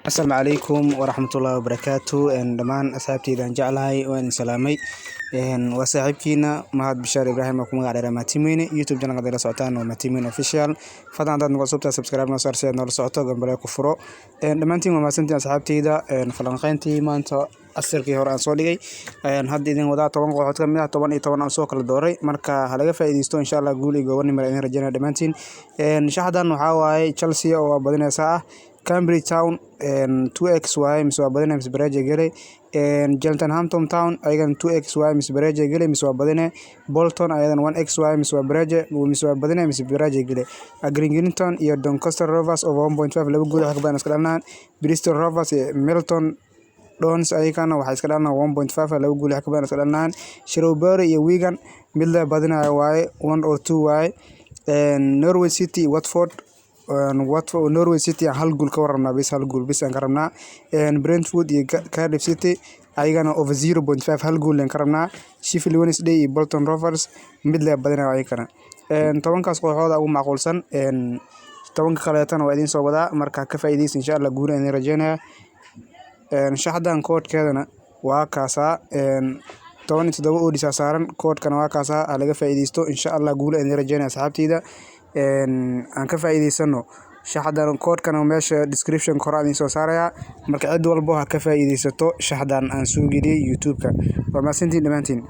Asalaamu calaykum waraxmatullaahi wabarakaatu. Dhammaan asxaabteyda aan jeclahay, waan idin salaamay. Waa saaxiibkiina Mahad Bishaar Ibraahim oo ku magac dheer Matimweyne. YouTube channel hadii la socotaan waa Matimweyne Official. Fadlan haddaad nagu cusubtahay, subscribe noo saar si aad noola socoto, gambaleel ku furo. Dhammaantiin waa mahadsantiin, asxaabteyda. Falanqeyntii maanta asirkii hore aan soo dhigay ayaan hadda idin wadaa. 10 kooxood ka mid ah, 10 iyo 10 aan soo kala dooray. Marka ha laga faa'iidaysto, insha Allah. Guul iyo goobannimo idin rajaynaya dhammaantiin. Shaxdan waxaa waaye Chelsea oo waa badinaysaa ah, Cambridge Town 2x waaye, mise waa badine mise bareja gele. Cheltenham Town ayagana 2x waaye, mise bareja gele mise waa badine. Bolton ayadana 1x waaye, mise waa bareja mise waa badine mise bareja gele. Accrington iyo Doncaster Rovers over 1.5, laba gool wax ka badan iska dhalinayaan. Bristol Rovers iyo Milton Dons ayagana waxay iska dhalinayaan 1.5, laba gool wax ka badan iska dhalinayaan. Shrewsbury iyo Wigan mid la badinayo waaye, 1 or 2 waaye. Norwich City iyo Watford, Watford, Norwich City aan hal gool ka warrabnaa bis, hal gool bis aan ka rabnaa. Brentford iyo Cardiff City ayagana over 0.5, hal gool aan ka rabnaa. Sheffield Wednesday iyo Bolton Rovers mid la badinayo ayagana. 10kaas kooxood ugu macquulsan, 10ka kaleetana waa idiin soo wadaa. Marka ka faa'iidaysta, insha Allah, guul aan idin rajaynaya. Shaxdan koodhkeedana waa kaasaa, 17 odds aa saaran, koodhkana waa kaasaa. Ha laga faa'iidaysto, insha Allah. Guul aan idin rajaynaya, asxaabteyda. Aan ka faa'iidaysano shaxdan. Koodhkana meesha description hore aan idiin soo saarayaa. Marka cid walbo ha ka faa'iidaysato shaxdan aan soo geliyey YouTube-ka. Waa mahadsantiin dhammaantiin.